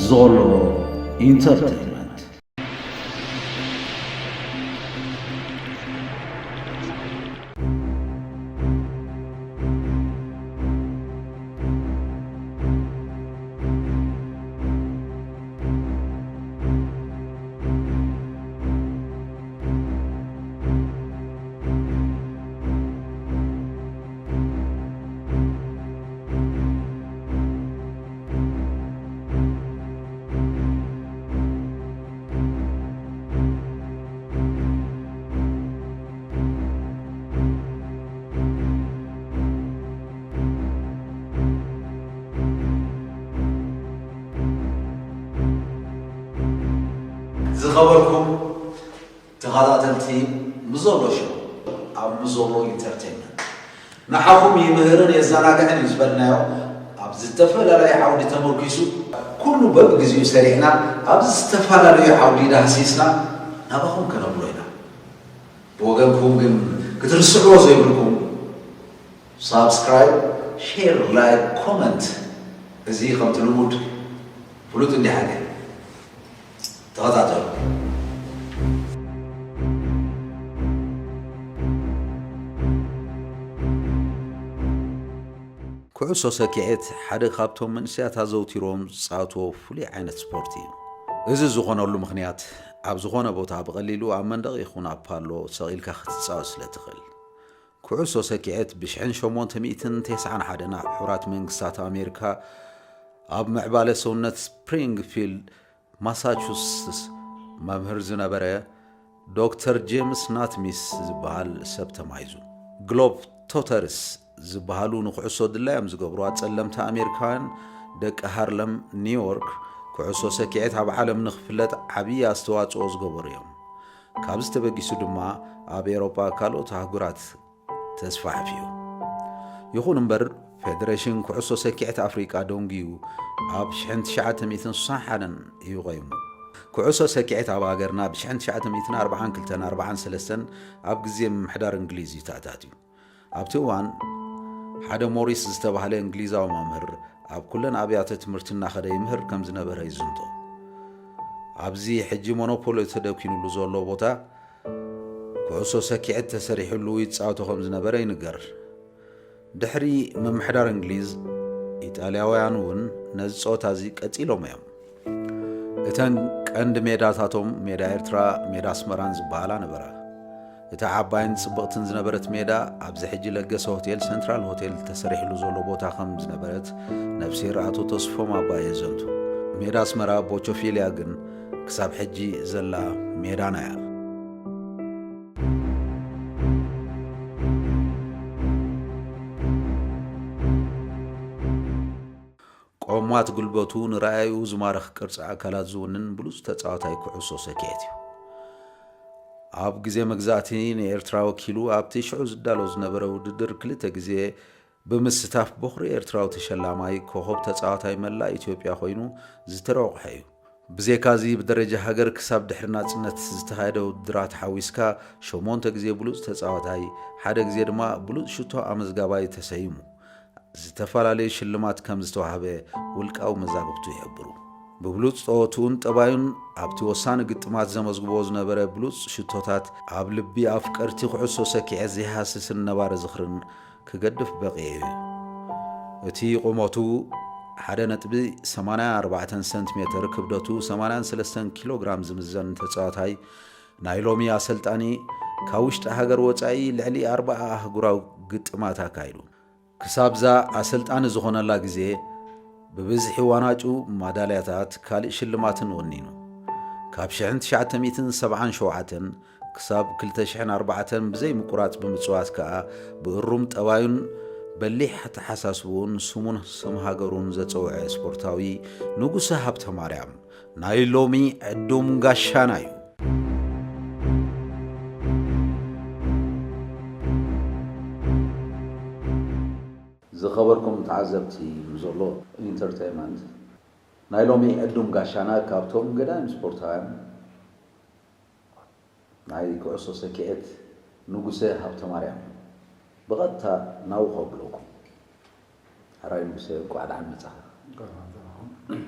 ዞሎ ኢንተርቴይንመንት። ዝኸበርኩም ተኸታተልቲ ምዞሎ ሾው ኣብ ምዞሎ ኢንተርቴይንመንት፣ ንዓኹም ይምህርን የዘናግዕን እዩ ዝበልናዮ ኣብ ዝተፈላለየ ዓውዲ ተመርኪሱ ኩሉ በብግዚኡ ሰሪዕና ኣብ ዝተፈላለዩ ዓውዲ ዳህሲስና ናባኹም ከነብሎ ኢና። ብወገንኩም ግን ክትርስዕዎ ዘይብልኩም ሳብስክራይብ፣ ሼር፣ ላይክ፣ ኮመንት፣ እዚ ከምቲ ልሙድ ፍሉጥ እንዲሓደ ተኸታተሉ። ኩዕሶ ሰኪዔት ሓደ ካብቶም መንእሰያት ኣዘውቲሮም ዝጻወትዎ ፍሉይ ዓይነት ስፖርት እዩ። እዚ ዝኾነሉ ምኽንያት ኣብ ዝኾነ ቦታ ብቐሊሉ ኣብ መንደቕ ይኹን ኣብ ፓሎ ሰቒልካ ክትጻወት ስለ ትኽእል። ኩዕሶ ሰኪዔት ብ ሽሕን ሸሞንተ ሚእትን ተስዓን ሓደን ኣብ ሕቡራት መንግስታት ኣሜሪካ ኣብ ምዕባለ ሰውነት ስፕሪንግፊልድ ማሳቹስስ መምህር ዝነበረ ዶክተር ጄምስ ናትሚስ ዝበሃል ሰብ ተማሂዙ። ግሎብ ቶተርስ ዝበሃሉ ንኩዕሶ ድላዮም ዝገብሩ ኣጸለምቲ ኣሜሪካውያን ደቂ ሃርለም ኒውዮርክ ኩዕሶ ሰኪዔት ኣብ ዓለም ንኽፍለጥ ዓብዪ ኣስተዋጽኦ ዝገበሩ እዮም። ካብዚ ተበጊሱ ድማ ኣብ ኤውሮጳ ካልኦት ኣህጉራት ተስፋሕፊሑ። ይኹን እምበር ፌደሬሽን ኩዕሶ ሰኪዔት ኣፍሪቃ ደንጉዩ ኣብ ሽሕን ትሽዓተ ሚእትን ስሳን ሓደን እዩ ቆይሙ። ኩዕሶ ሰኪዔት ኣብ ሃገርና ብ ሽሕን ትሽዓተ ሚእትን ኣርባዓን ክልተን ኣርባዓን ሰለስተን ኣብ ግዜ ምምሕዳር እንግሊዝ እዩ ተኣታትዩ። ኣብቲ እዋን ሓደ ሞሪስ ዝተባህለ እንግሊዛዊ መምህር ኣብ ኩለን ኣብያተ ትምህርቲ እናኸደ ይምህር ከም ዝነበረ ይዝንቶ። ኣብዚ ሕጂ ሞኖፖሊ ተደኪኑሉ ዘሎ ቦታ ኩዕሶ ሰኪዔት ተሰሪሕሉ ይጻወቶ ከም ዝነበረ ይንገር። ድሕሪ ምምሕዳር እንግሊዝ፣ ኢጣልያውያን እውን ነዚ ጸወታ እዚ ቀጺሎም እዮም። እተን ቀንዲ ሜዳታቶም ሜዳ ኤርትራ፣ ሜዳ ኣስመራን ዝበሃላ ነበራ። እታ ዓባይን ጽብቕትን ዝነበረት ሜዳ ኣብዚ ሕጂ ለገሰ ሆቴል፣ ሰንትራል ሆቴል ተሰሪሕሉ ዘሎ ቦታ ከም ዝነበረት ነብስሄር ኣቶ ተስፎም ኣባይ የዘንቱ። ሜዳ ኣስመራ ቦቾፊልያ ግን ክሳብ ሕጂ ዘላ ሜዳና እያ። ቆማት ጉልበቱ ንረኣዩ ዝማርኽ ቅርጺ ኣካላት ዝውንን ብሉጽ ተጻዋታይ ኩዕሶ ሰኪዔት እዩ። ኣብ ግዜ መግዛእቲ ንኤርትራ ወኪሉ ኣብቲ ሽዑ ዝዳሎ ዝነበረ ውድድር ክልተ ግዜ ብምስታፍ በኹሪ ኤርትራዊ ተሸላማይ ኮኸብ ተጻዋታይ መላእ ኢትዮጵያ ኮይኑ ዝተረቑሐ እዩ። ብዘይካዚ ብደረጃ ሃገር ክሳብ ድሕሪ ናጽነት ዝተኻየደ ውድድራት ሓዊስካ ሸሞንተ ግዜ ብሉጽ ተጻዋታይ፣ ሓደ ግዜ ድማ ብሉጽ ሽቶ ኣመዝጋባይ ተሰይሙ። ዝተፈላለዩ ሽልማት ከም ዝተዋህበ ውልቃዊ መዛግብቱ ይሕብሩ። ብብሉጽ ጸወትኡን ጠባዩን ኣብቲ ወሳኒ ግጥማት ዘመዝግቦ ዝነበረ ብሉጽ ሽቶታት ኣብ ልቢ ኣፍቀርቲ ኩዕሶ ሰኪዔት ዘይሃስስን ነባሪ ዝኽርን ክገድፍ በቒዑ እዩ። እቲ ቁመቱ ሓደ ነጥቢ ሰማንያ ኣርባዕተ ሰንቲሜተር፣ ክብደቱ ሰማንያን ሰለስተን ኪሎ ግራም ዝምዘን ተጻዋታይ ናይ ሎሚ ኣሰልጣኒ ካብ ውሽጢ ሃገር ወጻኢ ልዕሊ ኣርባዓ ኣህጉራዊ ግጥማት ኣካይዱ። ክሳብዛ ኣሰልጣኒ ዝኾነላ ግዜ ብብዝሒ ዋናጩ ማዳልያታት ካልእ ሽልማትን ወኒኑ። ካብ ሽሕን ትሽዓተ ሚእትን ሰብዓን ሸውዓተን ክሳብ ክልተ ሽሕን ኣርባዕተን ብዘይ ምቁራጽ ብምጽዋት ከኣ ብእሩም ጠባዩን በሊሕ ኣተሓሳስብኡን ስሙን ስም ሃገሩን ዘጸውዐ ስፖርታዊ ንጉሰ ሃብተማርያም ናይ ሎሚ ዕዱም ጋሻና እዩ። ዝኸበርኩም ተዓዘብቲ ምዞሎ ኢንተርቴይንመንት፣ ናይ ሎሚ ዕዱም ጋሻና ካብቶም ገዳይም ስፖርታውያን ናይ ኩዕሶ ሰኪዔት ንጉሰ ሃብተማርያም፣ ብቐጥታ ናብኡ ከብለኩም። ሕራይ ንጉሰ፣ እንቋዕ ደሓን መጻኻ። እንቋዕ ደሓን መጻኻ።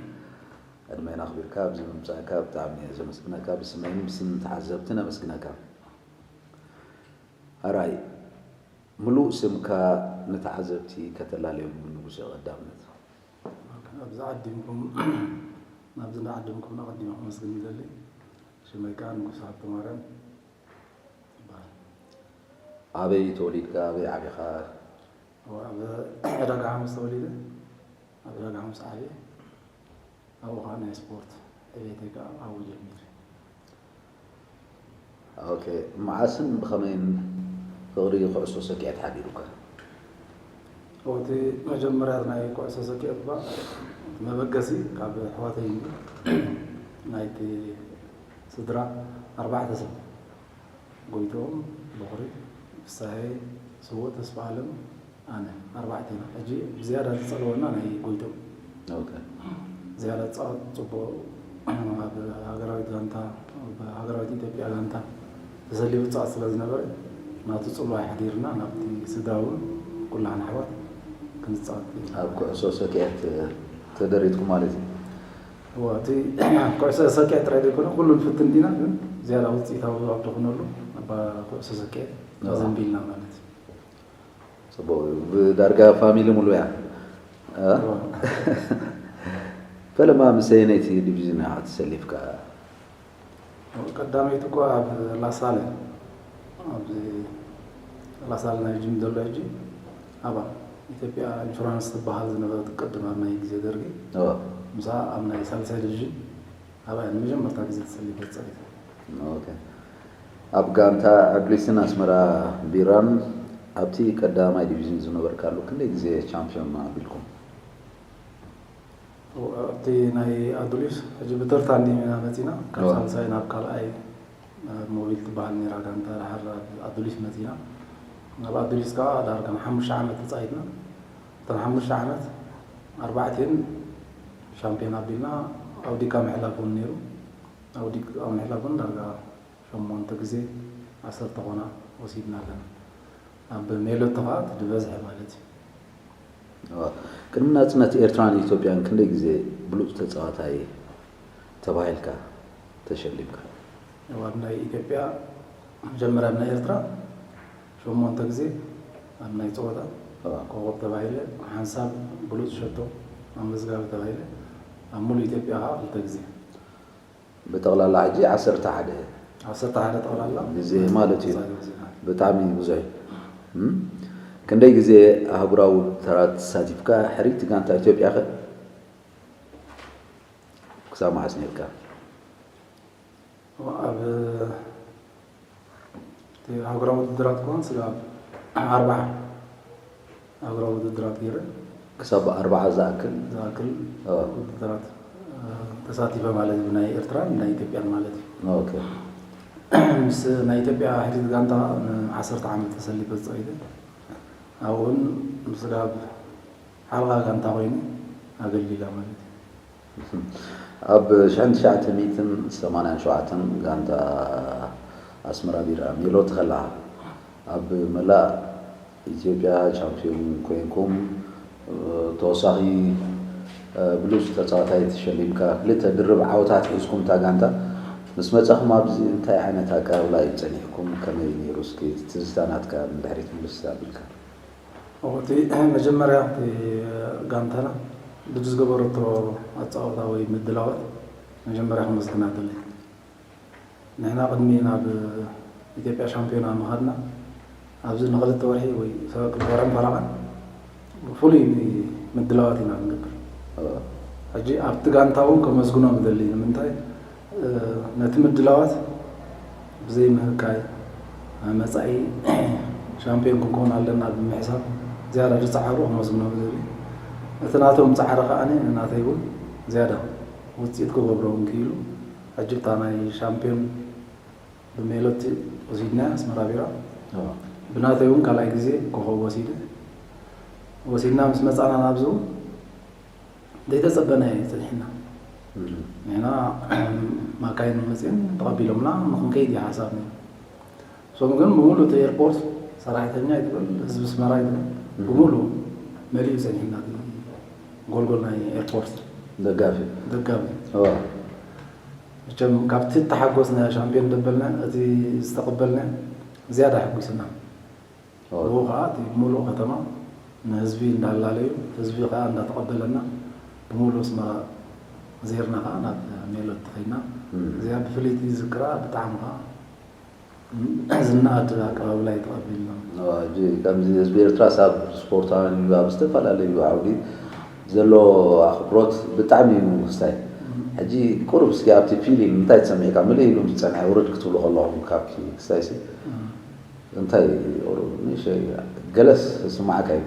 ዕድመና ኣኽቢርካ ኣብዚ ምምጻእካ ብጣዕሚ እየ ዘመስግነካ። ብስመይን ብስም ተዓዘብትን ኣመስግነካ። ኣራይ፣ ምሉእ ስምካ ንተዓዘብቲ ከተላለየሉ ንጉሴ ቀዳምነት። ኣብዚ ዓዲምኩም ናብዚ እንዳዓደምኩም ኣቐዲመ ከመስግን ይደሊ። ሽመይ ከዓ ንጉስ ሃብተማርያም ይበሃል። ኣበይ ተወሊድካ ኣበይ ዓቢኻ? ኣብ ዕዳጋ ሓሙስ ተወሊደ፣ ኣብ ዕዳጋ ሓሙስ ዓብየ። ኣብኡ ከዓ ናይ ስፖርት ዕቤተይ ከዓ ኣብኡ ጀሚረ። ኦኬ፣ መዓስን ብኸመይን ፍቕሪ ኩዕሶ ሰኪዐት ሓዲሩካ? እቲ መጀመርያ ናይ ኩዕሶ ሰኪዐት እኳ መበገሲ ካብ ኣሕዋተይ እዩ። ናይቲ ስድራ ኣርባዕተ ሰብ ጎይቶም፣ በኹሪ፣ ፍሳሄ፣ ስዉእ፣ ተስፋ ኣለም፣ ኣነ ኣርባዕተ ኢና። ሕጂ ብዝያዳ ዝጸለወና ናይ ጎይቶም ኦኬ። ዝያዳ ዝጻወት ጽቡቕ ኣብ ሃገራዊት ጋንታ፣ ኣብ ሃገራዊት ኢትዮጵያ ጋንታ ተሰሊፉ ዝጻወት ስለ ዝነበረ ናቱ ጽልዋ የሕዲርና ናብቲ ስድራ እውን ኩላህና ኣሕዋት ክንጻወት ኣብ ኩዕሶ ሰኪዐት ተደሪትኩም ማለት እዩ። እዎ፣ እቲ ኩዕሶ ሰኪዐት ጥራይ ዘይኮነ ኩሉ ንፍትን ዲና፣ ግን ዝያዳ ውፅኢታዊ ኣብ ዝኾነሉ ኣብ ኩዕሶ ሰኪዐት እዎ። ዘንቢልና ማለት እዩ። ጽቡቕ እዩ። ብዳርጋ ፋሚሊ ሙሉ እያ። እ? እዎ። ፈለማ ምስ ኣየነይቲ ዲቪዥን ኢኻ ተሰሊፍካ? ቀዳመይቲ እኮ ኣብ ላሳለ፣ ኣብዚ ላሳለ ናይ ጅም ዘሎ ሕጂ ኣብኣ ኢትዮጵያ ኢንሹራንስ ትበሃል ዝነበረት ቅድም ኣብ ናይ ግዜ ደርጊ እዎ። ምስኣ ኣብ ናይ ሳልሳይ ዲቪዥን ኣብኣ እያ ንመጀመርታ ግዜ ተሰሊፈ ዝጸኒሐ። ኦኬ። ኣብ ጋንታ ኣድሊስን ኣስመራ ቢራን ኣብቲ ቀዳማይ ዲቪዥን ዝነበርካሉ ክንደይ ግዜ ቻምፒዮን ኣቢልኩም? ኣብቲ ናይ ኣዱሊስ ሕጂ ብተርታ እንዲና መፂና ካብ እዋ። ሳልሳይ ናብ ካልኣይ እ፣ ሞቢል ትበሃል ነይራ ጋንታ ድሓር ኣብ ኣዱሊስ መፂና። ናብ ኣዱሊስ ከዓ ዳርጋ ንሓሙሽተ ዓመት ተፃይትና። እተን ሓሙሽተ ዓመት ኣርባዕቲኤን ሻምፒዮን ኣቢልና ኣውዲካ ምሕላፍ እውን ነይሩ። ኣውዲካ ምሕላፍ እውን ዳርጋ ሸሞንተ ግዜ ዓሰርተ ኮና ወሲድና ኣለና። ኣብ ሜሎቶ ከዓ እቲ ዝበዝሐ ማለት እዩ። እዋ። ቅድሚ ናጽነት ኤርትራን ኢትዮጵያን ክንደይ ግዜ ብሉጽ ተጻዋታይ ተባሂልካ ተሸሊምካ? ኣብ ናይ ኢትዮጵያ መጀመርያ ኣብ ናይ ኤርትራ ሸሞንተ ግዜ ኣብ ናይ ፀወታ እዋ። ኮኸብ ተባሂለ፣ ሓንሳብ ብሉፅ ሸቶ ኣብ መዝጋቢ ተባሂለ፣ ኣብ ሙሉእ ኢትዮጵያ ከዓ ክልተ ግዜ። ብጠቕላላ ሕጂ ዓሰርተ ሓደ ዓሰርተ ሓደ ጠቕላላ ግዜ ማለት እዩ። ተሳቲፈ ዜና። ብጣዕሚ ብዙሕ እዩ። እም? ክንደይ ግዜ ኣህጉራዊ ውድድራት ተሳቲፍካ? ሕርይቲ ጋንታ ኢትዮጵያ ኸ ክሳብ መዓስ ነርካ? ኣብ እቲ ሃገራዊ ውድድራት ከሆን ስጋብ ኣርባዓ ሃገራዊ ውድድራት ገይረ ክሳብ ኣርባዓ ዝኣክል? ዝኣክል ኦ። ውድድራት እ፣ ተሳቲፈ ማለት እዩ። ናይ ኤርትራን ናይ ኢትዮጵያን ማለት እዩ። ኦኬ። ምስ ናይ ኢትዮጵያ ሕሪት ጋንታ ንዓሰርተ ዓመት ተሰሊፈ ዝፀይደ ኣብኡን ስጋብ ሓልቓ ጋንታ ኮይኑ ኣገልጊላ ማለት እዩ። ኣብ ሽሕን ትሽዓተ ሚእትን ሰማንያን ሸውዓተን ጋንታ ኣስመራ ቢራ ሜሎት ከለኻ ኣብ መላእ ኢትዮጵያ ቻምፒዮን ኮይንኩም፣ ተወሳኺ ብሉጽ ተጻዋታይ ተሸሊምካ፣ ክልተ ድርብ ዓወታት ሒዝኩም እታ ጋንታ ምስ መጻኹም ኣብዚ እንታይ ዓይነት ኣቀባብላ እዩ ጸኒሕኩም? ከመይ ነይሩ? እስኪ ትዝታ ናትካ ንድሕሪት ምልስ ኣቢልካ። እቲ መጀመርያ እቲ ጋንታና ብቲ ዝገበረቶ ኣጻወታ ወይ ምድላዋት መጀመርያ ከመስግና እደሊ። ንሕና ቅድሚ ናብ ኢትዮጵያ ሻምፒዮና ምኻድና ኣብዚ ንክልተ ወርሒ ወይ ክልተ ወርሕን ፈረቓን ፍሉይ ምድላዋት ኢና ንገብር። ሕጂ ኣብቲ ጋንታ እውን ከመስግኖም እደሊ። ንምንታይ? ነቲ ምድላዋት ብዘይምህካይ መጻኢ ሻምፒዮን ክንከውን ኣለና ብምሕሳብ ዝያዳ ዝጸዓሩ ከመስግኖም እደሊ። እቲ ናቶም ጻዕሪ ከኣ ንናተይ እውን ዝያዳ ውጽኢት ክገብሮ እውን ክኢሉ። ሕጂ እታ ናይ ሻምፒዮን ብሜሎቲ ወሲድና ኣስመራ ቢራ። ብናተይ እውን ካልኣይ ግዜ ኮኸብ ወሲደ። ወሲድና ምስ መጻና ናብዚ እውን ዘይተጸበናዮ እዩ ጸኒሕና። ንሕና ማካይን መጺአን ተቐቢሎምና ንኽንከይድ እዩ ሓሳብ ነይሩ። እሶም ግን ብምሉእ እቲ ኤርፖርት ሰራሕተኛ ይትበል ህዝቢ ኣስመራ ይትበል ብምሉእ መሊኡ ጸኒሕና እቲ ጎልጎል ናይ ኤርፖርት። ደጋፊ። ደጋፊ። እዋ። መቸም ካብቲ እተሓጎስና ሻምፒዮን ደበልና እቲ ዝተቐበልና ዝያዳ ሓጒስና። እዋ። ብኡ ከዓ እቲ ሙሉእ ከተማ ንህዝቢ እንዳላለዩ ህዝቢ ከዓ እንዳተቐበለና ብሙሉእ ኣስመራ ዜርና ከዓ ናብ ሜሎት ተኸይድና። እም። እዚኣ ብፍልይቲ ዝዝክራ ብጣዕሚ ከዓ ዝነኣድ ኣቀባብላ እዩ ተቐቢልና። ሕጂ ከምዚ ህዝቢ ኤርትራ ሳብ ስፖርታውያን እዩ ኣብ ዝተፈላለዩ ዓውዲ ዘሎ ኣኽብሮት ብጣዕሚ እዩ ክስታይ። ሕጂ ቁሩብ እስኪ ኣብቲ ፊሊንግ እንታይ ተሰሚዕካ ምልእ ኢሉ ዝፀንሐ ውርድ ክትብሉ ከለኹም ካብቲ ክስታይ ሲ እንታይ ቁሩብ ንእሽተይ ገለስ ዝስማዓካ እዩ?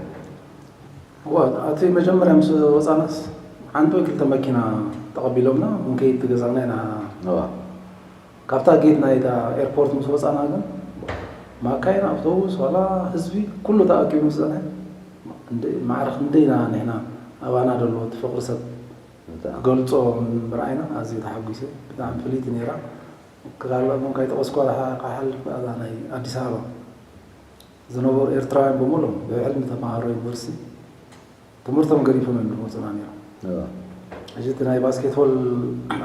እዋ እቲ መጀመርያ ምስ ወፃናስ ሓንቲ ወይ ክልተ መኪና ተቐቢሎምና እንከይድ ትገዛና ኢና። እዋ። ካብታ ጌት ናይታ ኤርፖርት ምስ ወፃና ግን ማካይን ኣውቶቡስ ዋላ ህዝቢ ኩሉ ተኣኪቡ ምስ ፀንሐ ማዕረ ክንደይና ንሕና ኣባና ደሎ እቲ ፍቕሪ ሰብ ክገልፆ ምርኣይና ኣዝዩ ተሓጒሰ። ብጣዕሚ ፍልይቲ ነይራ። ክላልኦም ከይጠቐስኳ ክሓልፍ እዛ ናይ ኣዲስ ኣበባ ዝነበሩ ኤርትራውያን ብምሉኦም ብብዕል ንተምሃሮ ዩኒቨርሲቲ ትምህርቶም ገዲፎም እዮም ዝመፁና ነይሮም። ሕጂ እቲ ናይ ባስኬትቦል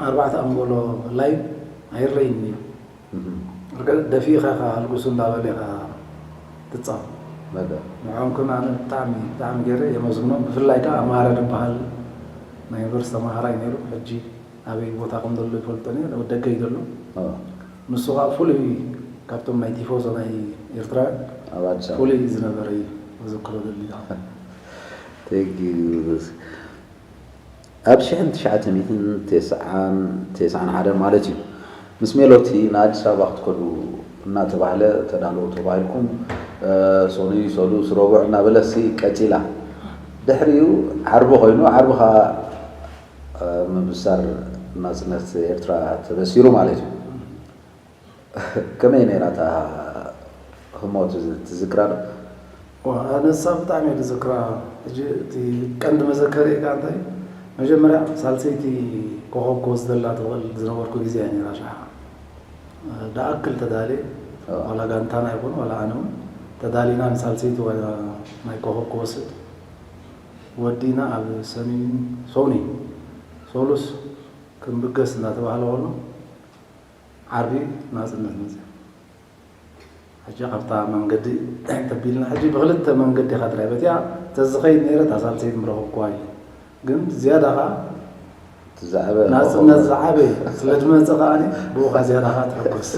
ኣርባዕተ ኣንጎሎ ላይን ኣይረይን እዩ። ደፊእኻ ኢኻ ኣልጉሱ እንዳበለ ኢኻ ትፃወት። ንዖም ግን ኣነ ብጣዕሚ ብጣዕሚ ገይረ የመስግኖም። ብፍላይ ከዓ ኣማረ ዝበሃል ናይ ዩኒቨርሲቲ ተምሃራይ ነይሩ። ሕጂ ኣበይ ቦታ ከም ዘሎ ይፈልጦ እየ ወደገ እዩ ዘሎ። ንሱ ከዓ ፍሉይ ካብቶም ናይ ቲፎዞ ናይ ኤርትራውያን ኣብ ኣዲስ ኣበባ ፍሉይ ዝነበረ እዩ። ክዝክሮ ደሊ Thank you. ኣብ ሽሕን ትሽዓተ ሚእትን ተስዓን ተስዓን ሓደ ማለት እዩ ምስ ሜሎቲ ንኣዲስ ኣበባ ክትከዱ እናተባህለ ተዳለዉ ተባሂልኩም ሶኑይ ሰሉስ ረቡዕ እናበለሲ ቀፂላ ድሕሪኡ ዓርቢ ኮይኑ ዓርቢ ከዓ ምብሳር ናፅነት ኤርትራ ተበሲሩ ማለት እዩ ከመይ ነይራ እታ ህሞት ትዝክራ ዶ? ኣነሳ ብጣዕሚ እየ ዝዝክራ። ሕጂ እቲ ቀንዲ መዘከሪ እየ እንታይ መጀመርያ ሳልሰይቲ ኮኸብ ክወስደላ ትኽእል ዝነበርኩ ግዜ እያ ነይራ። ሻዓ ደኣክል ተዳልየ ዋላ ጋንታና ይኹን ዋላ ኣነ እውን ተዳሊና ንሳልሰይቲ ናይ ኮኸብ ክወስድ ወዲና ኣብ ሰኒ ሶኒ ሶሉስ ክንብገስ እናተባህለ ከሎ ዓርቢ ናፅነት መፅያ። ሕጂ ካብታ መንገዲ ተቢልና ሕጂ ብክልተ መንገዲ ኢኻ ጥራይ በቲኣ ተዝኸይድ ነይረ እታ ሳልሰይቲ ምረኸብኩዋ እዩ። ግን ዝያዳ ኸዓ ዝዓበ ናፅነት ዝዓበየ ስለ ዝመፀ ከዓኒ ብኡ ኸዓ ዝያዳ ኸዓ ትሕጎስ።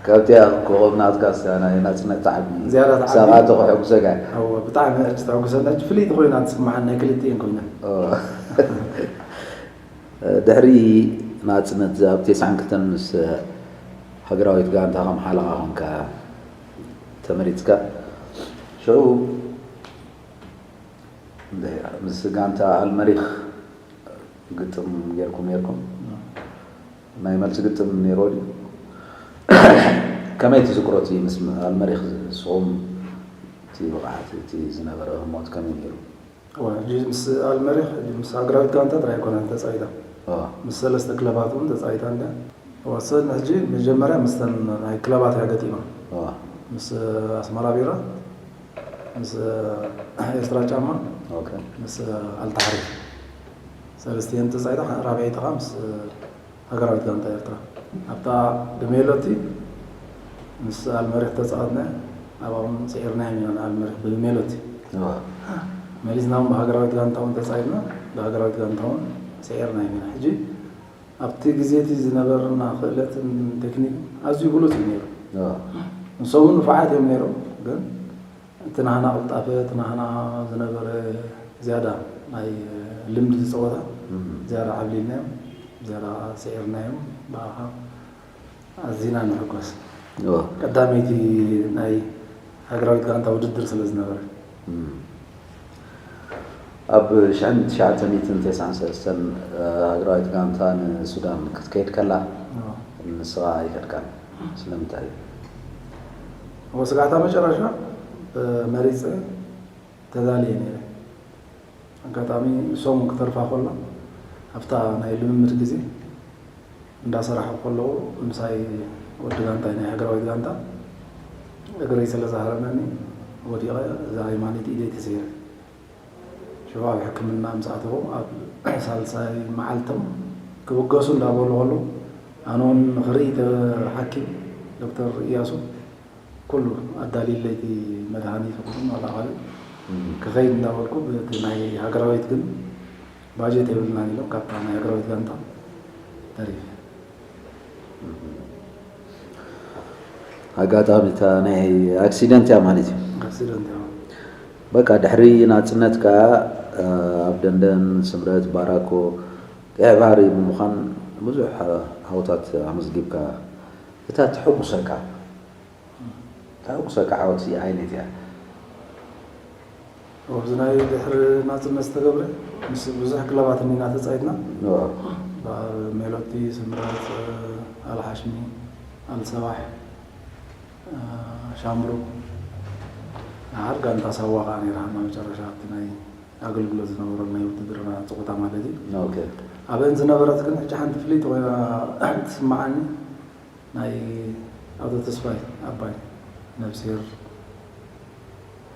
ካብቲኣ ኮኸብ ናትካ ስያ ናይ ናፅነት ትዓቢ ዝያዳ ትዓቢ። ሳኻ ተኸሕጉሰካ እወ ብጣዕሚ ሕጂ ተሕጉሰና ሕጂ ፍልይቲ ኮይና ትስምዓኒ ናይ ክልቲኤን ኮይነን። ድሕሪ ናፅነት ኣብ ተስዓን ክልተን ምስ ሃገራዊት ጋንታ ከም ሓለቓ ኮንካ ተመሪፅካ ሽዑ ምስ ጋንታ ኣልመሪኽ ግጥም ጌርኩም ኔርኩም ናይ መልሲ ግጥም ኔርዎ ድዩ ከመይ ትዝክሮ እቲ ምስ ኣልመሪኽ ንስኹም እቲ ብቕዓት እቲ ዝነበረ ህሞት ከመይ ነይሩ ሕጂ ምስ ኣልመሪኽ ምስ ሃገራዊት ጋንታ ጥራይ ኣይኮነን ተፃዊታ ምስ ሰለስተ ክለባት እውን ተፃዊታ እንዳ ወሰን ሕጂ መጀመርያ ምስተን ናይ ክለባት እያ ገጢማ ምስ ኣስመራ ቢራ ምስ ኤርትራ ጫማ ምስ ኣልታሕሪ ሰለስቲኤን ተፃዊታ ራብዒቲ ከዓ ምስ ሃገራዊት ጋንታ ኤርትራ ኣብታ ብሜሎቲ ምስ ኣልመሪኽ ተፃወትና ኣብኦም ስዒርናዮም ኢና ንኣልመሪኽ ብሜሎቲ መሊስና እውን ብሃገራዊት ጋንታ እውን ተፃዊትና ብሃገራዊት ጋንታ እውን ስዒርናዮም ኢና ሕጂ ኣብቲ ግዜ እቲ ዝነበረና ክእለትን ቴክኒክን ኣዝዩ ብሉፅ እዩ ነይሩ ንሶም እውን ንፉዓት እዮም ነይሮም ግን እቲ ናህና ቅልጣፈ እቲ ናህና ዝነበረ ዝያዳ ናይ ልምዲ ዝፀወታ ዝያዳ ዓብሊልናዮም ዝያዳ ስዒርናዮም ብኣኻ ኣዚና ንሕጎስ ቀዳመይቲ ናይ ሃገራዊት ጋንታ ውድድር ስለ ዝነበረ ኣብ ሽሕን ትሽዓተ ሚእትን ተስዓን ሰለስተን ሃገራዊት ጋንታ ንሱዳን ክትከይድ ከላ ንስኻ ኣይከድካን ስለምንታይ እዩ ወስጋዕታ መጨረሻ መሪፀ ተዳልየ ነይረ ኣጋጣሚ እሶም ክተርፋ ከሎ ኣብታ ናይ ልምምድ ግዜ እንዳሰራሑ ከለዉ ምሳይ ወዲ ጋንታይ ናይ ሃገራዊት ጋንታ እግረይ ስለ ዝሃረመኒ ወዲቐ እዛ የማነይቲ ኢደይ ተሰይረ ኣብ ሕክምና ምስ ኣተዉ ኣብ ሳልሳይ መዓልቶም ክብገሱ እንዳበሉ ከለዉ ኣነ እውን ንኽርኢ እቲ ሓኪም ዶክተር እያሱ ኩሉ ኣዳልዩለይ እቲ መድሃኒት ይኹን ዋላ ካልእ ክኸይድ እንዳበልኩ በቲ ናይ ሃገራዊት ግን ባጀት የብልናን ኢሎም ካብታ ናይ ሃገራዊት ጋንታ ተሪፈ። ኣጋጣሚ እታ ናይ ኣክሲደንት እያ ማለት እዩ። ኣክሲደንት እያ። በቃ ድሕሪ ናፅነት ከዓ ኣብ ደንደን፣ ስምረት፣ ባራኮ ቀይሕ ባህሪ ብምዃን ብዙሕ ዓወታት ኣመዝጊብካ። እታ ተሐጉሰካ ተሐጉሰካ ዓወት እዚኣ ዓይነት እያ። ኣብዚ ናይ ድሕሪ ናፅነት ዝተገብረ ምስ ብዙሕ ክለባት እኒና ተፃይትና። እዋ። ባ- ሜሎዲ፣ ስምረት፣ ኣልሓሽሚ፣ ኣልሰባሕ፣ ሻምብሩ፣ ንሓር ጋንታ ሳዋ ከዓ ነይራ። መጨረሻ ኣብቲ ናይ ኣገልግሎት ዝነበረ ናይ ውትድርና ፀወታ ማለት እዩ። ኦኬ። ኣብአን ዝነበረት ግን ሕጂ ሓንቲ ፍልይቲ ኮይና ትስምዓኒ ናይ ኣቶ ተስፋይ ኣባይ ነብስሄር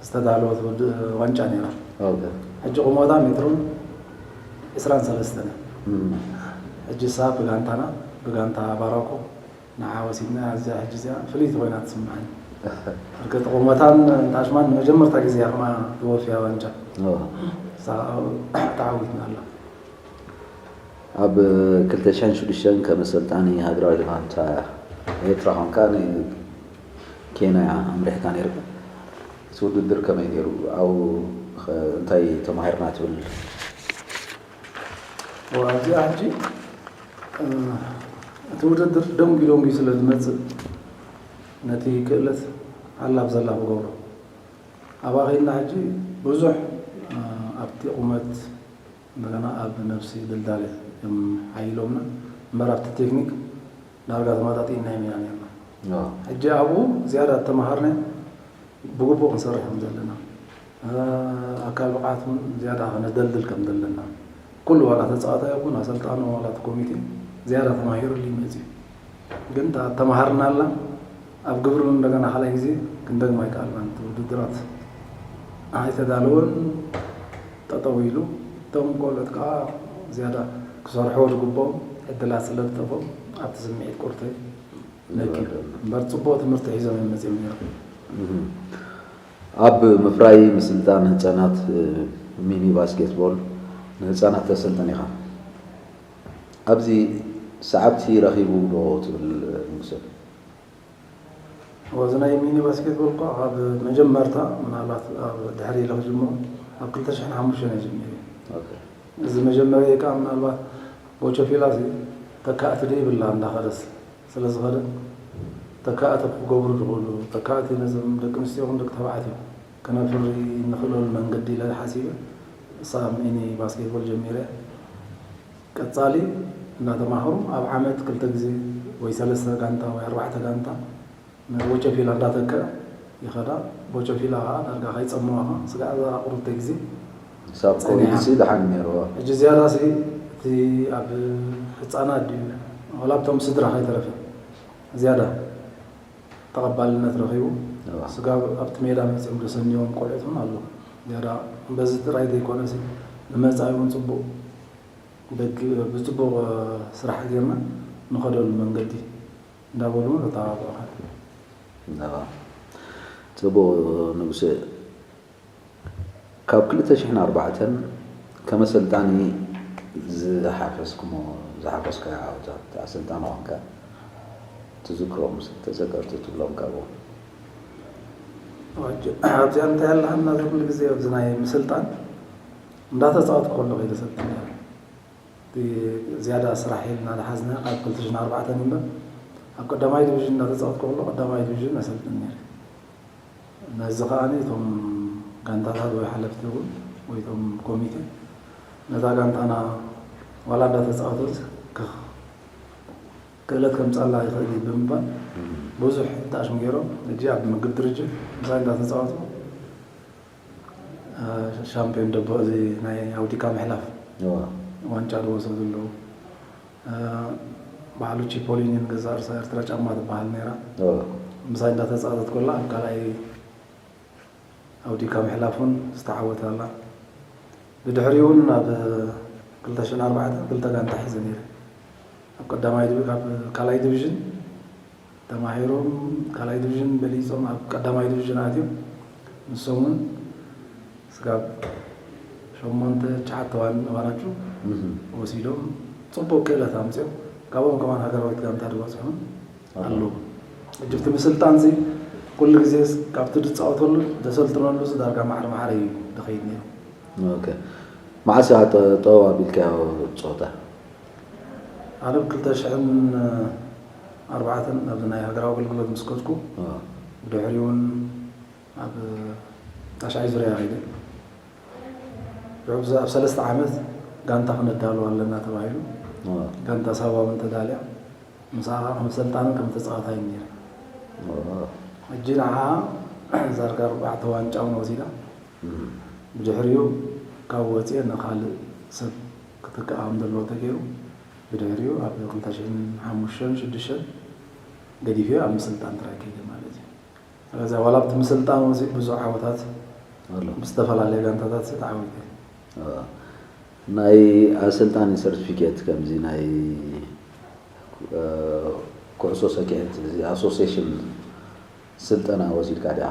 ዝተዳለወት ውድ ዋንጫ ነይራ። ኦኬ። ሕጂ ቁመታ ሜትሮን ዕስራን ሰለስተን እያ። እም። ሕጂ እሳ ብጋንታና ብጋንታ ባራኮ ንዓ ወሲድና እዚኣ ሕጂ እዚኣ ፍልይቲ ኮይና ትስምዓኒ። እርግጥ ቁመታን እንታሽማን ንመጀመርታ ግዜ እያ ከማ ትወፍያ ዋንጫ ኦ። እሳ ተዓዊትና ኣላ። ኣብ ክልተ ሽሕን ሽዱሽተን ከም ኣሰልጣኒ ሃገራዊት ጋንታ ኤርትራ ኮንካ ንኬንያ ኣምሪሕካ ነይርካ። እቲ ውድድር ከመይ ነይሩ? ኣብኡ እንታይ ተማሂርና ትብል? ኣብዚኣ ሕጂ እቲ ውድድር ደንጉ ደንጉ ስለ ዝመፅእ ነቲ ክእለት ኣላ ብዘላ ክገብሮ ኣብኣ ከይድና ሕጂ ብዙሕ ኣብቲ ቁመት እንደገና ኣብ ነብሲ ድልዳለ እዮም ሓይሎምና እምበር ኣብቲ ቴክኒክ ዳርጋ ተመጣጢእና ኢና ነርና። ሕጂ ኣብኡ ዝያዳ እተመሃርናዮ ብግቡእ ክንሰርሕ ከም ዘለና ኣካል ብቕዓት እውን ዝያዳ ከነደልድል ከም ዘለና ኩሉ ዋላ ተፃዋታይ ይኹን ኣሰልጣኑ ዋላ እቲ ኮሚቴ ዝያዳ ተማሂሩሉ እዩ መፅዩ። ግን እታ እተመሃርናላ ኣብ ግብሪ እውን እንደገና ካልኣይ ግዜ ክንደግማ ኣይከኣልናን። እቲ ውድድራት ኣይተዳለወን ጠጠው ኢሉ እቶም ቆልዑት ከዓ ዝያዳ ክሰርሕዎ ዝግብኦም ዕድላት ስለ ዝጠፍኦም ኣብቲ ስምዒት ቁርተይ ነኪሩ እምበር ፅቡቕ ትምህርቲ ሒዞም እዮም መፅዮም ነይሮም። ኣብ ምፍራይ ምስልጣን ህፃናት ሚኒ ባስኬትቦል ንህፃናት ተሰልጥን ኢኻ። ኣብዚ ሰዓብቲ ረኺቡ ዶ ትብል ንጉሰ? እዚ ናይ ሚኒ ባስኬትቦል እኳ ካብ መጀመርታ ምናልባት ኣብ ድሕሪ ኢለ ክጅምሮ ኣብ ክልተ ሽሕን ሓሙሽተን እየ ጀሚረ። እዚ መጀመርያ ከዓ ምናልባት ቦቸፊላ ተካእቲ ዶ ይብላ እንዳኸደስ ስለ ዝኸደ ተካእቲ ክገብሩ ዝኽእሉ ተካእቲ ነዞም ደቂ ኣንስትዮ ይኹን ደቂ ተባዕትዮ ከነፍሪ እንኽእለሉ መንገዲ ኢለ ሓሲበ እሳ ሚኒ ባስኬትቦል ጀሚረ። ቀፃሊ እንዳተማሃሩ ኣብ ዓመት ክልተ ግዜ ወይ ሰለስተ ጋንታ ወይ ኣርባዕተ ጋንታ ንቦቸፊላ እንዳተከ ይኸዳ። ቦቸፊላ ከዓ ዳርጋ ከይፀምዋ ከዓ ስጋዕ እዛ ቁርተ ግዜ ክሳብ ኮቪድ ሲ ደሓን ነይርዎ። ሕጂ ዝያዳ ሲ እቲ ኣብ ህፃናት ድዩ ዋላ ኣብቶም ስድራ ከይተረፈ ዝያዳ ተቐባልነት ረኺቡ ስጋብ ኣብቲ ሜዳ መፅኦም ዘሰንይዎም ቆልዑት እውን ኣለዉ። ዝያዳ በዚ ጥራይ ዘይኮነ ሲ ንመፃኢ እውን ፅቡቕ ደግ ብፅቡቕ ስራሕ ጌርና ንኸደሉ መንገዲ እንዳበሉ እውን ተተባብዑኻ። ፅቡቕ ንጉሰ። ካብ ክልተ ሽሕን ኣርባዕተን ከም ኣሰልጣኒ ዝሓፈስኩሞ ዝሓፈስካዮ ዓወታት ኣሰልጣኒ ኾንካ ትዝክሮም ተዘከርቲ ትብሎም ካብኡ? ኣብዚኣ እንታይ ኣለሃና እዚ ኩሉ ግዜ ኣብዚ ናይ ምስልጣን እንዳተፃወት ከሎ ከይደ ሰልጥን ዝያዳ ስራሕ ኢልና ዝሓዝና ካብ ክልተ ሽሕን ኣርባዕተን እምበር ኣብ ቀዳማይ ዲቪዥን እንዳተፃወት ከሎ ቀዳማይ ዲቪዥን ኣሰልጥን ነይረ። ነዚ ከኣ እቶም ጋንታታት ወይ ሓለፍቲ እውን ወይ እቶም ኮሚቴ ነታ ጋንታና ዋላ እንዳተፃወተት ክእለት ከምፃላ ይኽእል እዩ ብምባል ብዙሕ ጣዕሽም ገይሮም። ሕጂ ኣብ ምግብ ድርጅት ምሳይ እንዳተፃወቱ ሻምፒዮን ደቦ እዚ ናይ ኣውዲካ ምሕላፍ ዋንጫ ዝወሰዱ ኣለዉ። በዓሉ ቺፖሊኒ ንገዛ ርእሳ ኤርትራ ጫማ ትበሃል ነይራ። ምሳይ እንዳተፃወተት ኮላ ኣብ ካልኣይ ኣውዲካ ምሕላፍ እውን ዝተዓወተ ኣላ። ብድሕሪኡ እውን ኣብ ክልተ ሽሕን ኣርባዕተን ክልተ ጋንታ ሒዘ ነይረ። ኣብ ቀዳማይ ዲቪ-፣ ካብ ካልኣይ ዲቪዥን ተማሂሮም፣ ካልኣይ ዲቪዥን በሊጾም ኣብ ቀዳማይ ዲቪዥን ኣትዮም። ንሶም እውን ስጋብ ሸሞንተ ትሽዓተ ዋን ኣባላቱ እህ። ወሲዶም ጽቡቕ ክእለት ኣምጺኦም። ካብኦም ከማን ሃገራዊት ጋንታ ዝበጽሑን ኣለዉ። ኣለዉ። ሕጂ እቲ ምስልጣንሲ ኩሉ ግዜ ካብቲ ዝጻወተሉ ዘሰልጥነሉ ዳርጋ ማዕረ ማዕረ እዩ ዝኸይድ ነይሩ። ኦኬ። መዓስ ኢኻ ጠ-፣ ጠው ኣቢልካዮ ጾታ? ኣነ ብ ክልተ ሽሕን ኣርባዕተን ኣብዚ ናይ ሃገራዊ ኣገልግሎት ምስ ከድኩ፣ አ። ብድሕሪኡ እውን ኣብ ታሽዓይ ዙርያ ከይደ። ብሕብዚ ኣብ ሰለስተ ዓመት ጋንታ ክነዳሉ ኣለና ተባሂሉ። አ። ጋንታ ሳዋ እውን ተዳልያ። ምስኣ ከዓ ከም ሰልጣንን ከም ተጻዋታይን ነይረ። አ። ሕጂ ንዓ ዛርጋ ኣርባዕተ ዋንጫ እውን ወሲዳ። እም። ብድሕሪኡ ካብ ወፅየ ንኻልእ ሰብ ክትክኣ ከም ዘለዎ ተገይሩ፣ ብድሕሪኡ ኣብ ክልተ ሽሕን ሓሙሽተን ሽዱሽተን ገዲፍዮ ኣብ ምስልጣን ጥራይ ከይደ ማለት እዩ። ስለዚ ዋላ ኣብቲ ምስልጣን እውን ብዙሕ ዓወታት ኣሎ። ብዝተፈላለየ ጋንታታት ተዓዊተ። አ፣ ናይ ኣሰልጣኒ ሰርቲፊኬት ከምዚ ናይ፣ እ፣ ኩዕሶ ሰኪዐት እዚ ኣሶሴሽን ስልጠና ወሲድካ ዲኻ?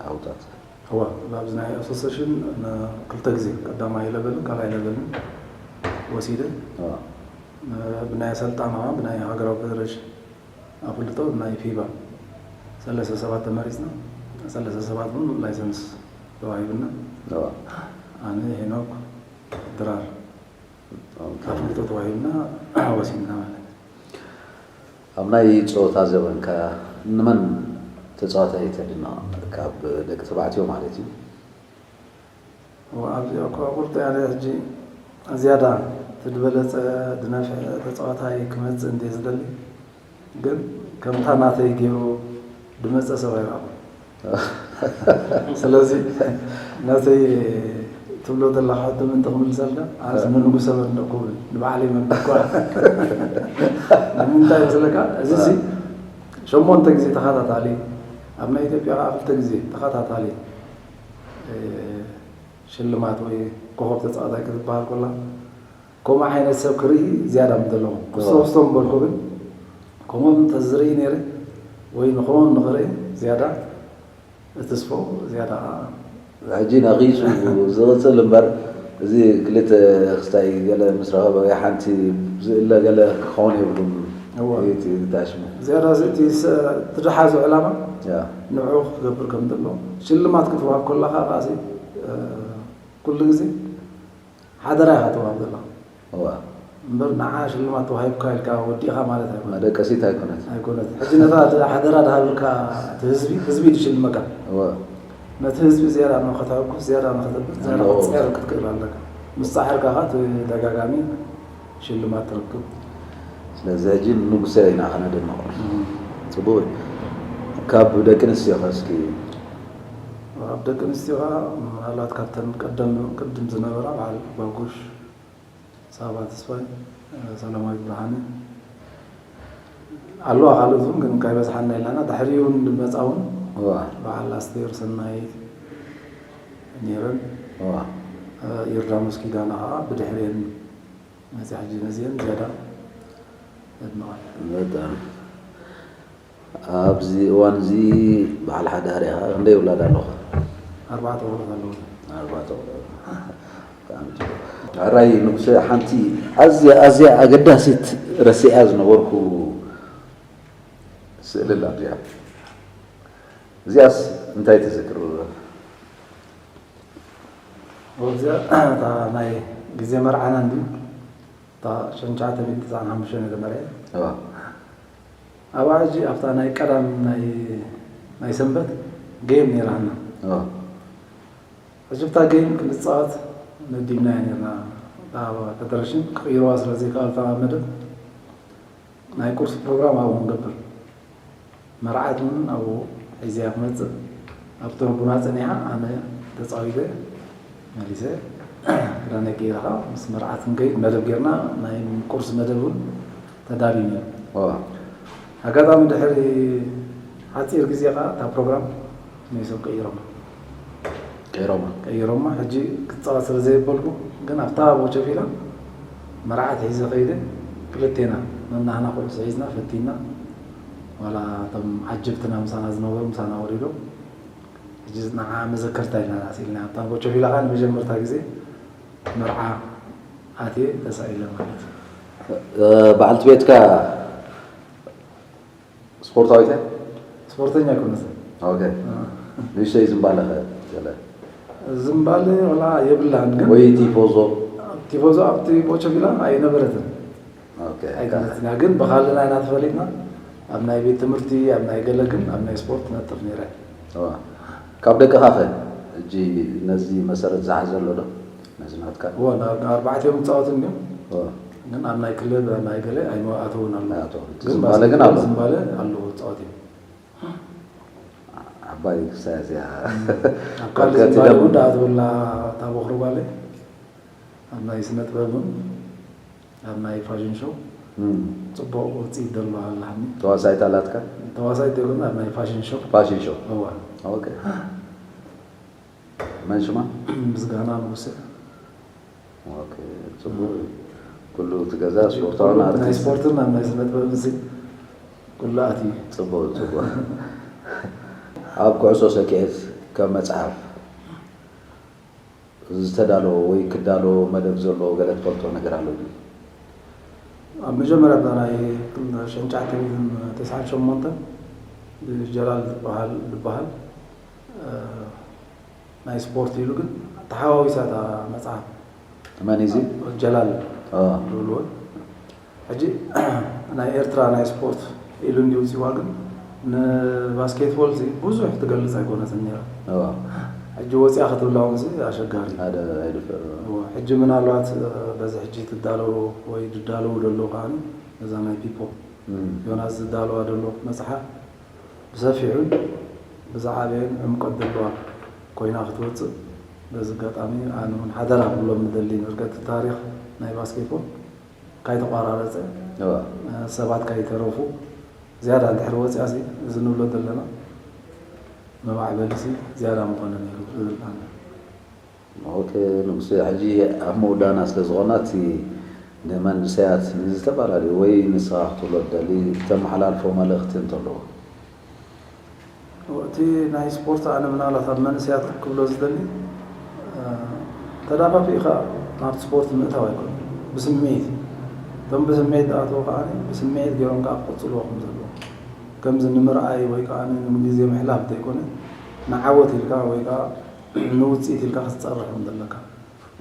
ዓውታት። እዋ፣ ኣብዚ ናይ ኣሶሴሽን ን-፣ ክልተ ግዜ፣ ቀዳማይ ለቨልን ካልኣይ ለቨልን ወሲደ። እዋ። ን-፣ ብናይ ኣሰልጣን ኸዓ፣ ብናይ ሃገራዊ ፌደሬሽን ኣፍልጦ፣ ብናይ ፊባ ሰለስተ ሰባት ተመሪጽና፣ ሰለስተ ሰባት እውን ላይሰንስ ተዋሂብና። እዋ። ኣነ፣ ሄኖክ፣ ድራር ኦኬ። ኣፍልጦ ተዋሂብና፣ ወሲድና ማለት እዩ። ኣብ ናይ ጸወታ ዘበንካ ንመን ተጻዋታይ ተድንቕ? ካብ ደቂ ተባዕትዮ ማለት እዩ። እዋ፣ ኣብዚኣ እኮ ቁርጥ ያለ ሕጂ ዝያዳ እቲ ዝበለጸ ዝነፍዐ ተጻዋታይ ክመጽእ እንድየ ዝደሊ፣ ግን ከምታ ናተይ ገይሩ ዝመጸ ሰብ ኣይረኣኹን። ስለዚ ናተይ ትብሎ ዘለኻ ሕቶ ምእንቲ ክምልሰልካ፣ ኣነስ እ። ንንጉሰ መድንቕ ክብል ንባዕለይ መድንቕ እኳ ንምንታይ መስለካ? እዚ እ። ሲ ሸሞንተ ግዜ ተኸታታሊ፣ ኣብ ናይ ኢትዮጵያ ከዓ ክልተ ግዜ ተኸታታሊ፣ እ፣ ሽልማት ወይ ኮኸብ ተጻዋታይ ክትበሃል ከላ፣ ከምኡ ዓይነት ሰብ ክርኢ ዝያዳ ምደለኹ። ክስቶ ኦ። ክስቶ ምበልኩ ግን፣ ከምኦም እንተዝርኢ ነይረ፣ ወይ ንኸምኦም ንኽርኢ ዝያዳ እትስፎ፣ ዝያዳ ከዓ ሕጂ ነቒጹ ዝቕጽል እምበር፣ እዚ ክልተ ክስታይ ገለ ምስ ረኸበ ወይ ሓንቲ ዝእለ ገለ ክኸውን የብሉን። እዋ። እቲ፣ እቲ ኣሽሙ። ዝያዳ እዚ እቲ ሰ-፣ እቲ ዝሓዞ ዕላማ ያ። ንዕኡ ክገብር ከም ዘለዎ። ሽልማት ክትወሃብ ከለኻ ከኣሲ፣ እ፣ ኩሉ ግዜ ሓደራ ኢኻ ትወሃብ ዘለኻ። እዋ። እምበር ንዓ ሽልማት ተዋሂብካ ኢልካ ወዲእኻ ማለት ኣይኮነን። መደቀሲት ኣይኮነት። ኣይኮነት። ሕጂ ነታ ሓደራ ዝሃበካ እቲ ህዝቢ፣ ህዝቢ እዩ ዝሽልመካ። እዋ። ነቲ ህዝቢ ዝያዳ ንኸተሐጉስ፣ ዝያዳ ንኸተብል፣ ዝያዳ ኣለዎ። ክትጽዕር ክትክእል ኣለካ። ምስ ጻዕርካ ኸዓ ተደጋጋሚ ሽልማት ትረክብ። ስለዚ ሕጂ ንጉሰ ኢና ከነድንቖ። እም። ጽቡቕ እዩ። ካብ ደቂ ኣንስትዮኸ እስኪ? ኣብ ደቂ ኣንስትዮኻ ምናልባት ካብተን ቀደም ቅድም ዝነበራ በዓል ባጉሽ፣ ሳባ ተስፋይ፣ ሰላማዊት ብርሃነ ኣለዋ። ካልኦት እውን ግን ካይበዝሓና ኢላና ድሕሪኡ እውን ዝመጻ እውን እዋ። በዓል ኣስቴር ሰናይት ነይረን። እዋ። ዮርዳኖስ ኪዳነ ከዓ ብድሕሪአን መጺኣ ሕጂ ነዚአን ዝያዳ ነድንቐን። በጣም። ኣብዚ እዋን እዚ በዓል ሓዳር ኢኻ፣ ክንደይ ውላድ ኣለኻ? ኣርባዕተ ቆልዑት ኣለዉ። ኣርባዕተ ቆልዑት። ብጣዕሚ ጽቡቕ። ሕራይ ንጉሰ፣ ሓንቲ ኣዝያ፣ ኣዝያ ኣገዳሲት ረሲዐያ ዝነበርኩ ስእሊ ኣላ እዚኣ። እዚኣስ እንታይ ትዝክር? እዚኣ እታ ናይ ግዜ መርዓና እንድዩ። እታ ሽሕን ትሽዓተ ሚእትን ተስዓን ሓሙሽተን እየ ተመርዐ። እዋ። ኣብኣ ሕጂ ኣብታ ናይ ቀዳም ናይ፣ ናይ ሰንበት ጌም ነይራና። እዋ። ሕጂ ብታ ጌም ክንጻወት መዲብናዮ ነይርና። እታ ፌደሬሽን ክቕይርዋ ስለ ዘይከኣሉ እታ መደብ ናይ ቁርሲ ፕሮግራም ኣብኡ ንገብር። መርዓት እውን ኣብኡ ሒዘያ ክመጽእ ኣብቲ ቡና ጸኒሓ፣ ኣነ ተጻዊተ መሊሰ ክዳነይ ቀይረ ምስ መርዓት ክንከይድ መደብ ጌርና ናይ ቁርሲ መደብ እውን ተዳልዩ ነይሩ። ዋ። ኣጋጣሚ ድሕሪ ሓጺር ግዜ ከኣ እታ ፕሮግራም ነይሶም ቀይሮማ። ቀይሮማ። ቀይሮማ ሕጂ ክትፃወት ስለ ዘይበልኩ ግን ኣብታ ቦቸፊላ መርዓት ሒዘ ከይደ ክልቴና መናህና ኩዕሶ ሒዝና ፈቲና ዋላ እቶም ዓጀብትና ምሳና ዝነበሩ ምሳና ወሪዶም ሕጂ ንዓ መዘከርታ ኢልና ስኢልና ኣብታ ቦቸፊላ ከዓ ንመጀመርታ ግዜ መርዓ ኣትየ ተሳኢለ ማለት እዩ። በዓልቲ ቤትካ ስፖርታዊት እያ? ስፖርተኛ ኣይኮነትን። ኦኬ። ንእሽተይ ዝምባለ ኸ ገለ? ዝምባለ ወላ የብላን ግን ወይ ቲፎዞ? ቲፎዞ ኣብቲ ቦቸፊላ ኣይነበረትን ኦኬ። ኣይገለጽና ግን ብኻልና ኢና ተፈሊጥና ኣብ ናይ ቤት ትምህርቲ ኣብ ናይ ገለ ግን ኣብ ናይ ስፖርት ነጥፍ ነይረ እዋ። ካብ ደቅኻ ኸ? ሕጂ ነዚ መሰረት ዝሓዘ ኣሎ ዶ? ነዚ ናትካ? እዎ ኣርባዕቲኦም ይፃወቱ እንዲዮም እዋ። ግን ኣብ ናይ ክለብ ኣብ ናይ ገለ ኣይመኣተውን ኣሎ ኣይኣተውን። እቲ ግን ዝምባለ ግን ኣሎ። ዝምባለ ኣለዎ ፃወት እዮም ዓባይ ክሳያ እዚኣ ኣብ ካልእ ዝምባለ እውን ደኣ ትብላ እታ ቦኽሪ ጓለይ ኣብ ናይ ስነ ጥበብ እውን ኣብ ናይ ፋሽን ሾው እም። ፅቡቅ ውፅኢት ዘለዋ ኣለሃኒ ተዋሳኢት ኣላትካ? ተዋሳኢት ዘይኮነ ኣብ ናይ ፋሽን ሾው ፋሽን ሾው። እዋ ኦኬ። መን ሽማ? ምስጋና ንጉሰ ኦኬ። ጽቡቅ እዩ። ኩሉ እቲ ገዛ ስፖርታውን ናይ ኣርቲስት ስፖርትን ኣብ ናይ ስነ ጥበብ እዚ ኩሉ ኣትዩ ጽቡቅ ጽቡቅ። ኣብ ኩዕሶ ሰኪዔት ከም መጽሓፍ ዝተዳለወ ወይ ክዳለዎ መደብ ዘለዎ ገለ ትፈልጦ ነገር ኣሎ ድዩ? ኣብ መጀመርያ እታ ናይ ሽሕን ትሽዓተ ሚእትን ተስዓን ሸሞንተን ብጀላል ዝበሃል ዝበሃል ናይ ስፖርት ኢሉ ግን ተሓዋዊሳ እታ መፅሓፍ መን እዚ? ጀላል አ፣ ዝብልዎ ሕጂ ናይ ኤርትራ ናይ ስፖርት ኢሉ እንዲ ውፅዋ ግን ንባስኬትቦል ዚ ብዙሕ ትገልፅ ኣይኮነትን ነራ አ፣ ሕጂ ወፅያ ክትብላ እውን ዚ ኣሸጋሪ እዩ። ሓደ ኣይድፍር። እዎ፣ ሕጂ ምናልባት በዚ ሕጂ ትዳለዎ ወይ ዝዳለዉ ዘለዉ ከዓ እዛ ናይ ፒፖ እም፣ ዮናስ ዝዳለዋ ዘሎ መፅሓፍ ብሰፊሑን ብዝዓበየን ዕምቆት ዘለዋ ኮይና ክትወፅእ በዚ ኣጋጣሚ ኣነ እውን ሓደራ ክብሎም ምደሊ ንርገት ታሪክ ናይ ባስኬትቦል ካይተቋራረፀ እዋ፣ ሰባት ካይተረፉ ዝያዳ እንድሕር ወፅያ ሲ እዚ ንብሎ ዘለና መማዕበሊ ሲ ዝያዳ ምኾነ ነይሩ ዝብል ኣነ ኦኬ። ንጉሴ ሕጂ ኣብ መውዳና ስለ ዝኾና እቲ ንመንእሰያት ንዝተፈላለዩ ወይ ንስኻ ክትብሎ ትደሊ ተመሓላልፎ መልእኽቲ እንተለዎ? እቲ ናይ ስፖርት ኣነ ምናልባት ኣብ መንእሰያት ክብሎ ዝደሊ ተዳፋፊእካ ናብ ስፖርት ምእታው ኣይኮን ብስምዒት እቶም ብስምዒት ዝኣተው ከዓ ብስምዒት ገይሮም ከዓ ክቅፅልዎ ከም ዘለዎ ከምዚ ንምርኣይ ወይ ከዓ ንግዜ ምሕላፍ ዘይኮነ ንዓወት ኢልካ ወይ ከዓ ንውፅኢት ኢልካ ክትፀርሕ ከም ዘለካ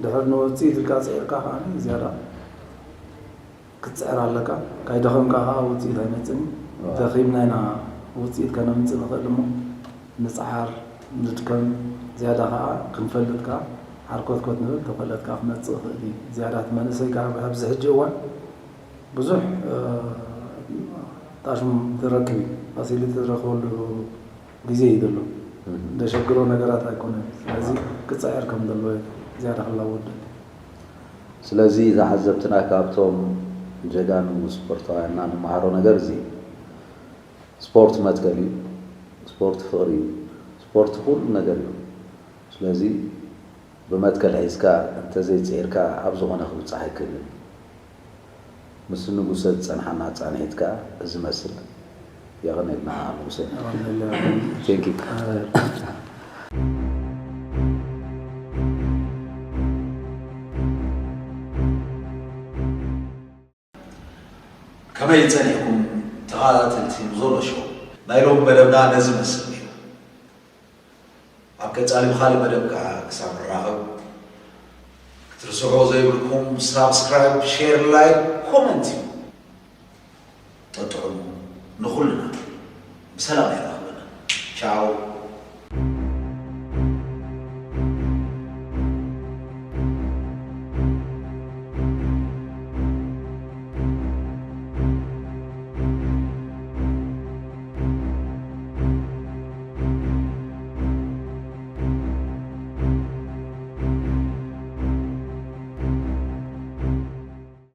ድሕር ንውፅኢት ኢልካ ፅዒርካ ከዓ ዝያዳ ክትፅዕር ኣለካ። ካይደኸምካ ከዓ ውፅኢት ኣይመፅን እዩ። ደኺምና ኢና ውፅኢት ከነምፅእ ንኽእል እሞ ንፅዓር፣ ንድከም፣ ዝያዳ ከዓ ክንፈልጥ ከዓ ሓርኮትኮት ንብል ተፈለጥካ ክመፅእ ይኽእል እዩ። ዝያዳ እቲ መንእሰይ ከዓ ኣብዚ ሕጂ እዋን ብዙሕ ጣሽም ዝረክብ እዩ። ፋሲሊቲ ዝረክበሉ ግዜ እዩ ዘሎ። ዘሸግሮ ነገራት ኣይኮነን። ስለዚ ክፅዕር ከም ዘለዎ ዝያዳ ክላወድ ደሊ። ስለዚ ተዓዘብትና ካብቶም ጀጋኑ ስፖርታውያንና ንመሃሮ ነገር እዚ ስፖርት መትከል እዩ፣ ስፖርት ፍቕሪ እዩ፣ ስፖርት ኩሉ ነገር እዩ። ስለዚ ብመትከል ሒዝካ እንተዘይፅዒርካ ኣብ ዝኾነ ክብፃሕ ኣይክእልን እዩ። ምስ ንጉሰ ዝፀንሓና ፃንሒት ከዓ እዚ መስል። የቐኔልና ንጉሰ። Thank you። ከመይ ጸኒሕኩም ተኸታተልቲ ዞሎ ሾው? ናይ ሎሚ መደብና ነዚ መስል ነይሩ። ኣብ ቀጻሊ ብኻልእ መደብ ከኣ ክሳብ ንራኸብ ክትርስዕዎ ዘይብልኩም ሳብስክራይብ፣ ሼር፣ ላይክ፣ ኮመንት እዩ። ጠጥዑሙ ንኹልና ብሰላም የራኽበና። ቻው።